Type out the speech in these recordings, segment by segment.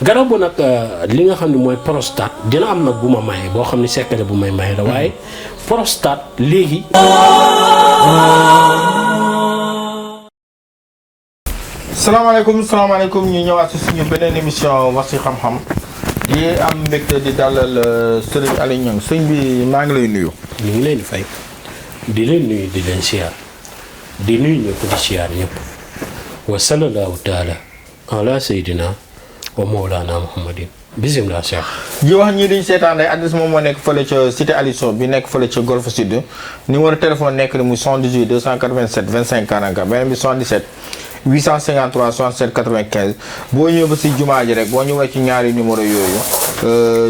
garabu nag li nga xam ne mooy prostate dina am nag bu ma maye boo xam ne secret bu may maye la waaye prostate léegi. salaamaaleykum ñu ñëwaat si suñu beneen émission wax si xam-xam di am mbégte di dalal Serigne Aliou Niang sëñ bi maa ngi lay nuyu. ñu ngi leen di fay di leen nuyu di leen siyaar di nuyu ñëpp di siyaar ñëpp wa sallallahu taala ala sayyidina wa mawlana muhammadin bisimilah Cheikh. di wax ñii diñ seetaan day adresse moom moo nekk fële ca cité Aliou Sow bi nekk fële ca Golf Sud numéro téléphone nekk ni muy 78 287 25 44 beneen bi 77 853 67 95 boo ñëwee ba si jumaa ji rek boo ñëwee ci ñaari numéro yooyu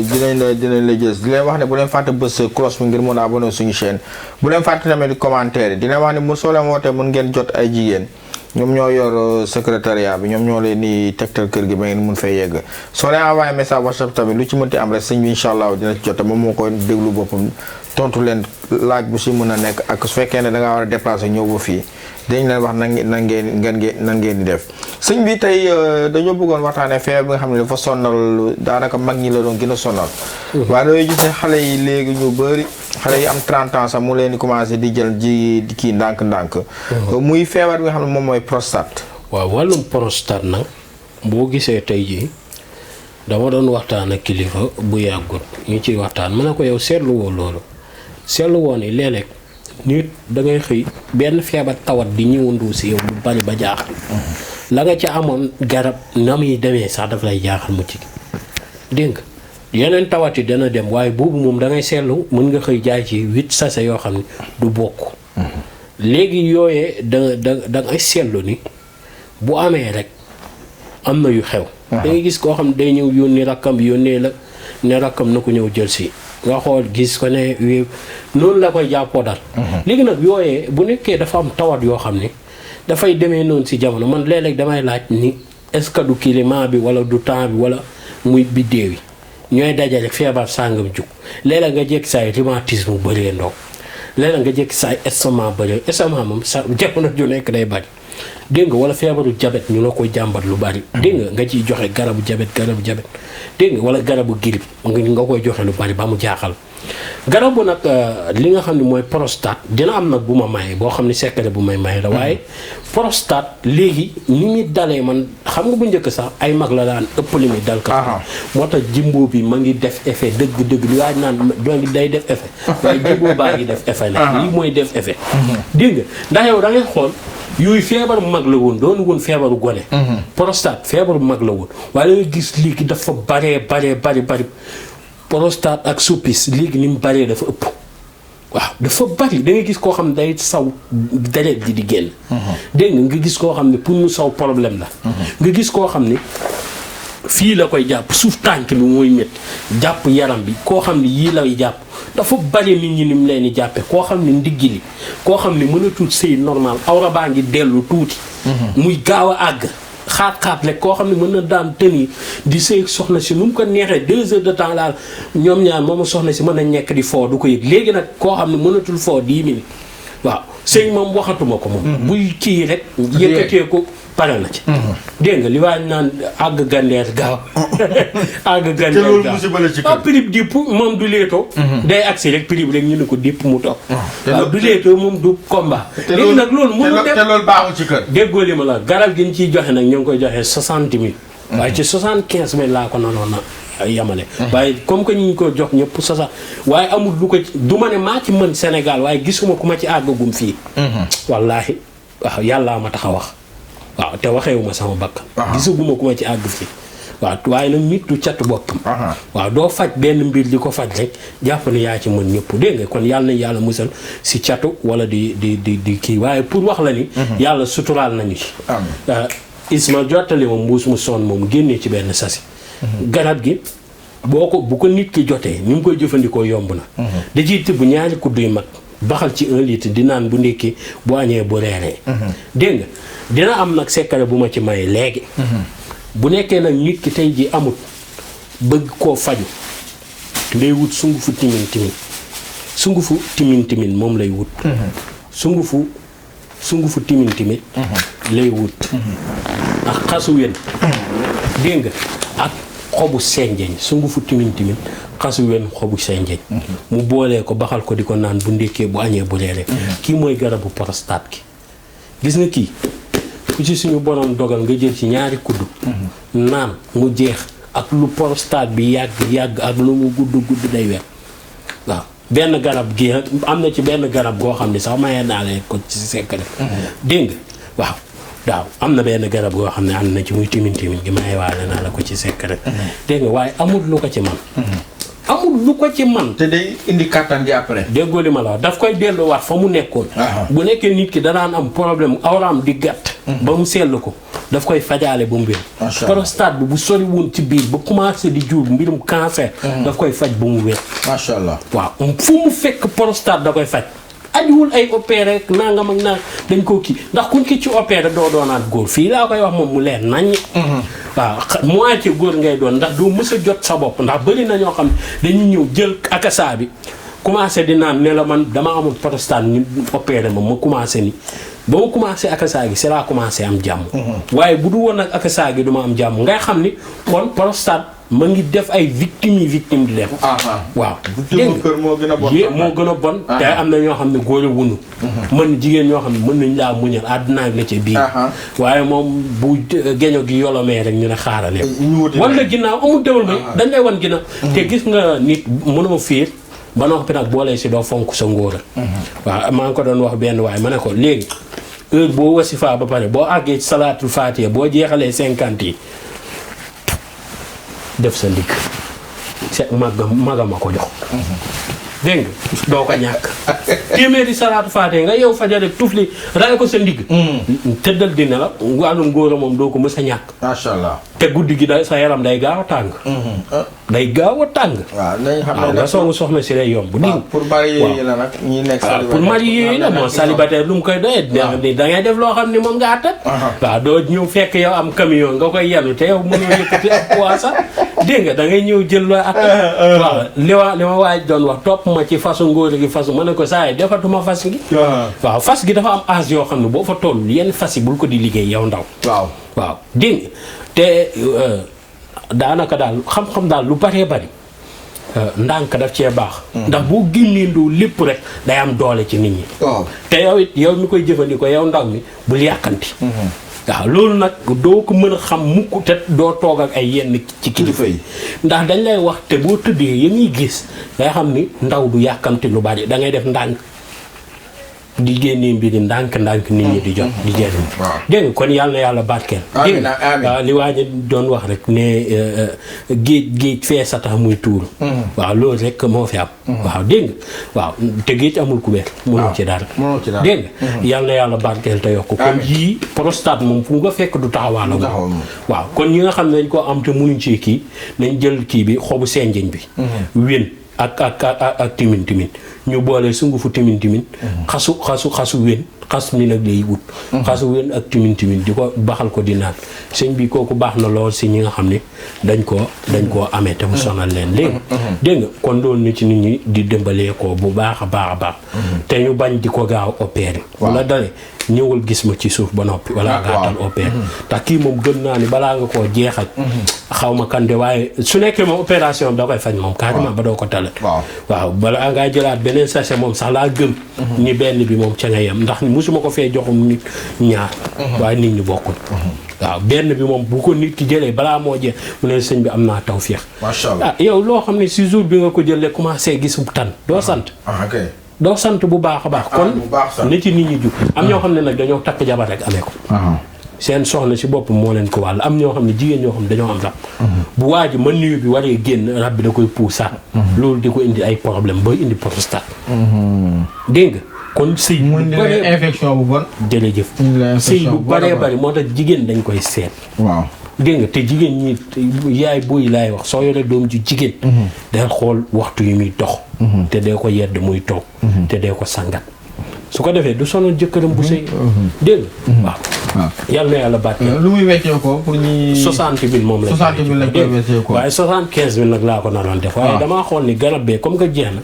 dinañ la gis di leen wax ne bu leen fàtte bës cloche bi ngir mën a abonné suñu chaîne bu leen fàtte tamit commentaire yi di leen wax ne mu soo leen wootee mën ngeen jot ay jigéen ñoom ñoo yor secrétariat bi ñoom ñoo leen di tegtal kër gi ba ngeen mun fay yegg soo leen envoyé message WhatsApp tamit lu ci mënti am rek sëñ bi incha allah dina ci jot moom moo koy déglu boppam tontu leen laaj bu si mën a nekk ak su fekkee ne da ngaa war a déplacer ñëw ba fii dañ leen wax nan ngeen di def sëñ bi tey dañoo bëggoon waxtaanee feebar bi nga xam ne dafa sonal daanaka mag ñi la doon gën a sonal. waaye dañoo gis ne xale yi léegi ñu bëri xale yi am 30 ans sax mu leen di commencé di jël ji kii ndànk-ndànk. muy feebar bi nga xam ne moom mooy prostate. waaw wàllum prostate nag boo gisee tey jii dama doon waxtaan ak kilifa bu yàggut ñu ciy waxtaan mën na ko yow seetlu woo loolu seetlu woo ni léeg-léeg nit da ngay xëy benn feebar tawat di ñëwandu si yow lu bari ba jaaxal. la nga ca amoon garab na muy demee sax daf lay jaaxal mucc gi dégg nga yeneen tawat yi dana dem waaye boobu moom da ngay seetlu mën nga xëy jaay ci 8 sachet yoo xam ne du bokk. léegi yooyee da ngay seetlu ni bu amee rek am na yu xew. da ngay gis koo xam ne day ñëw yónni rakkam yónnee la ne rakkam na ko ñëw jël si. nga xool gis ko ne noonu la koy jàppoo dal. léegi nag yooyee bu nekkee dafa am tawat yoo xam ne dafay demee noonu si jamono man léeg-léeg damay laaj ni est-ce que du climat bi wala du temps bi wala muy biddéew yi ñooy dajale feebar sàngam jug léeg-léeg nga jékki saay rhumatisme bëree ndox léeg-léeg nga jékki saay estomac bëree estomac moom sa jamono ju nekk day bari dégg nga wala feebaru jabet ñu la koy jàmbat lu bari dégg nga ciy joxe garabu jabet dégg nga wala garabu grippe nga koy joxe lu bari ba mu jaaxal garabu nag li nga xam ne mooy prostate dina am nag bu ma maye boo xam ne secret bu may maye la waaye prostate léegi ni muy dalee man xam nga bu njëkk sax ay mag la daan ëpp li muy dal ka moo tax jimbo bi ma ngi def effet dëgg li waaj naan doo ngi day def effet waaye jimbo baa ngi def effet nag lii mooy def effet dégg nga ndax yow da ngay xool yooyu feebar bu mag la woon doonu woon feebaru gone prostate feebar bu mag la woon waaye da nga gis léegi dafa bari prostate ak soppis léegi ni mu baree dafa ëpp waaw dafa bari da nga gis koo xam ne day saw deret ji di génn dégg nga gis koo xam ne pour mu saw problème la nga gis koo xam ne fii la koy jàpp suuf tànk bi mooy métti jàpp yaram bi koo xam ne yii lay jàpp dafa bari nit ñi ni mu leen di jàppe koo xam ne ndigg li koo xam ne mënatul sëy normal awra baa ngi dellu tuuti muy gaaw a àgg xaat rek koo xam ne mën na daan tenir di sëy soxna si nu mu ko neexee 2 heures de temps daal ñoom ñaar moom soxna si mën na nekk di foo du ko yëg léegi nag koo xam ne mënatul foo 10 minutes waaw sëy moom waxatuma ko moom buy kii rek yëkkatee ko pare na ci dégg nga li waa naan àgg gandeer gaaw àgg gandeer gaaw prix dipp moom du leetoo day agsi rek prix bi rek ñu ne ko dipp mu toog waaw du leetoo moom du combat léegi nag loolu mënu def te loolu baaxul ci kër déggoo li ma la garab gi ñu ciy joxe nag ñoo ngi koy joxe 60 000 waaye ci 75 000 laa ko nanoon na yamale waaye comme que ñu ngi ko jox ñëpp sasa waaye amul lu ko du ma ne maa ci mën Sénégal waaye gisuma ku ma ci àggagum fii wallaahi waaw yàllaa ma tax a wax waaw te waxeewuma sama bakkan gisaguma ku ma ci àgg fii waaw waaye nag nit du catu boppam waaw doo faj benn mbir di ko faj rek jàpp ne yaa ci mën ñëpp dégg nga kon yàlla na yàlla musal si catu wala di kii waaye pour wax la ni yàlla suturaal nañu ci isma jottali ma mbuus mu sonn moom génnee ci benn sasi garab gi bu ko nit ki jotee ni mu koy jëfandikoo yomb na da ciy tibb ñaari kudd yu mag baxal ci 1 litre di naan bu ndékki bu añee bu reeree dégg nga dina am nag secret bu ma ci may léegi bu nekkee nag nit ki tey ji amut bëgg koo faju lay wut sungufu timin moom lay wut sungufu timin lay wut ak xasu wen dégg nga ak xobu senjeñ sungufu timin xasu wen xobu senjeñ mu boolee ko baxal ko di ko naan bu ndékkee bu añee bu reeree kii mooy garabu prostate ki gis nga kii ku ci suñu borom dogal nga jël ci ñaari kuddu naan mu jeex ak lu prostate bi yàgg ak lu mu gudd day weer waaw benn garab gi am na ci benn garab goo xam ne sax mayee naa leen ko ci secret dégg nga waaw am na benn garab goo xam ne am na ci muy timin gi maye waale naa la ko ci secret dégg nga waaye amul lu ko ci man amul lu ko ci man te day indi kàttan gi après déggoo li ma la daf koy delluwaat fa mu nekkoon bu nekkee nit ki danaan am problème awraam di gàtt ba mu seetlu ko daf koy fajaale ba mu wér prostate bi bu sori woon ci biir ba commencé di jur mbirum cancer daf koy faj ba mu wér macha allah waaw fu mu fekk prostate da koy faj ajuwul ay opéré rek nangam ak naan dañ koo kii ndax kuñ ki ci opéré doo doonaat góor fii laa koy wax moom mu leer naññ waaw moitié góor ngay doon ndax doo mës a jot sa bopp ndax bëri na ñoo xam ne dañuy ñëw jël akasa bi commencé di naan ne la man dama amul prostate ñu opéré ma commencé ni ba ma commencé akasa gi c'est là commencé am jàmm waaye bu du woon nag akasa gi duma am jàmm ngay xam ni kon prostate ma ngi def ay victime di def waaw dégg nga moo gën a bon te am na ñoo xam ne góor a wunu mën jigéen ñoo xam ne mën nañ laa muñal àdduna la ca biir waaye moom bu geño gi yolomee rek ñu ne xaarale wan la ginnaaw amul déwal may dañ lay wan ginnaaw te gis nga nit mënoo fiir ba noppi nag boolee si doo fonk sa ngóora waaw maa ngi ko doon wax benn waaye ma ne ko léegi heure boo wasifaa ba pare boo àggee ci salaatul faatiha boo jeexalee 50 yi def sa ndigg c'est magama ko jox dégg nga doo ko ñàkk téeméeri salaatu faatee nga yow fajar rek tufli ray ko sa ndigg tëddal dina la wàllum góor a moom doo ko mës a ñàkk macha allah te guddi gi sa yaram day gaaw a tàng day gaaw a tàng waaw nga songu soxna si lay yomb dégg pour marié yi la nag ñi nekk célibataire pour marié yi la moom célibataire lu mu koy doyee da ngay def loo xam ni moom nga àttat waaw doo ñëw fekk yow am camion nga koy yenu te yow mënoo yëkkati ak poids sax dégg nga da ngay ñëw jël looy àttat waaw li ma waaj doon wax topp ma ci fasu ngóor gi fasu ma ne ko saa yi defatuma fas gi waaw fas gi dafa am âge yoo xam ne boo fa toll yenn fas yi bul ko di liggéey yow ndaw waaw dégg nga te daanaka daal xam-xam daal lu baree bari ndànk daf cee baax ndax boo génneendoo lépp rek day am doole ci nit ñi te yow it yow mi koy jëfandikoo yow ndaw mi bul yàkkanti waaw loolu nag doo ko mën a xam mukk te doo toog ak ay yenn ci kilifa yi ndax dañ lay wax te boo tëddee ya ñuy gis ngay xam ni ndaw du yàkkamti lu bari da ngay def ndànk di génnee mbiri ndànk nit ñi di jot di jëriñ dégg nga kon yàlla na yàlla barkeel dégg waaw li waa ji doon wax rek ne géej fee sa tax muy tuuru waaw loolu rek moo fi am waaw dégg nga waaw te géej amul kubéer mënoo ci dara dégg nga yàlla na yàlla barkeel te yokk kon yii prostate moom fu nga fekk du taxawaala moom waaw kon ñi nga xam ne dañ ko am te mënuñ ci kii nañ jël kii bi xobu senjeñ bi wén ak timin ñu boole sungufu timin xasu wén xas mi nag lay wut xasu wén ak timin di ko baxal ko di naan sëñ bi kooku baax na lool si ñi nga xam ne dañ koo amee te mu sonal leen léegi dégg nga kon loolu ni ci nit ñi di dëmbalee ko bu baax a baax te ñu bañ di ko gaaw opéré wala dale ñëwal gis ma ci suuf ba noppi wala gaatal opéré ndax kii moom gëm naa ni balaa nga koo jeexal xaw ma kande waaye su nekkee moom opération bi da koy faj moom carrément ba doo ko tale waaw balaa ngaa jëlaat beneen sachet moom sax laa gëm ni benn bi moom ca nga yem ndax musuma ko fee joxum nit ñaar waaye nit ñu bokkul waaw benn bi moom bu ko nit ki jëlee balaa moo jeex mu ne sëñ bi am naa tawfeex macha allah yow loo xam ne si jour bi nga ko jëlee commencé gis tan doo sant doo sant bu baax a baax kon nit ci nit ñi jug am ñoo xam ne nag dañoo takk jabar rek amee ko seen soxna si bopp moo leen ko wàll am ñoo xam ne jigéen ñoo xam ne dañoo am rab bu waa ji mën niyu bi waree génn rab bi da koy puusaat loolu di ko indi ay problème ba indi prostate dégg nga kon sëy mu indi infection bu bon jërëjëf sëy bu baree bari moo tax jigéen dañ koy seet dégg nga te jigéen ñi yaay booy laay wax soo yore doom ju jigéen day xool waxtu yi muy dox te dee ko yedd muy toog te dee ko sangat su ko defee du sonal jëkkëram bu sëy dégg nga waaw yàlla na yàlla baat lu muy weccee ko pour ñi 60 000 moom la 60 000 lañ koy weccee ko waaye 75 000 nag laa ko naroon def waaye damaa xool ni garab bee comme que jeex na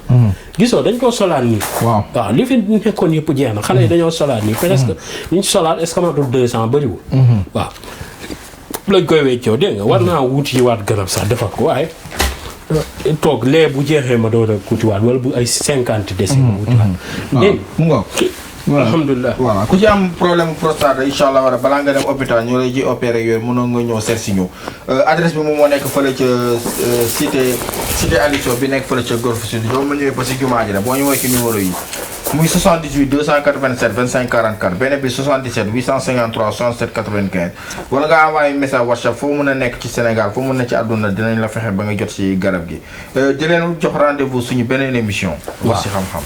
gisoo dañ koo solaat nii waaw li fi nekkoon yëpp jeex na xale yi dañoo solaat nii presque liñ solaat est-ce que matul 200 bëriwul waaw lañ koy weccoo dégg nga war naa wuti waat garab sax defar ko waaye toog lee bu jeexee ma door a wutiwaat wala bu ay 50 desi ma wutiwaat dégg mu nga alhamdulilah voilà ku ci am problème prostate incha allah wala balaa nga dem hôpital ñoo lay ji opéré yooyu mënoon nga ñëw seet si ñu adresse bi moom moo nekk fële ca cité Aliou bi nekk fële ca Golf Sud doo ma ñëwee ba si jumaa ji la boo ñëwee ci numéro yi muy 78 287 25 44 benn bi 77 853 67 95 wala nga envoyé message WhatsApp foo mën a nekk ci Sénégal foo mën a ci àdduna dinañ la fexe ba nga jot ci garab gi di leen jox rendez-vous suñu beneen émission wax ci xam-xam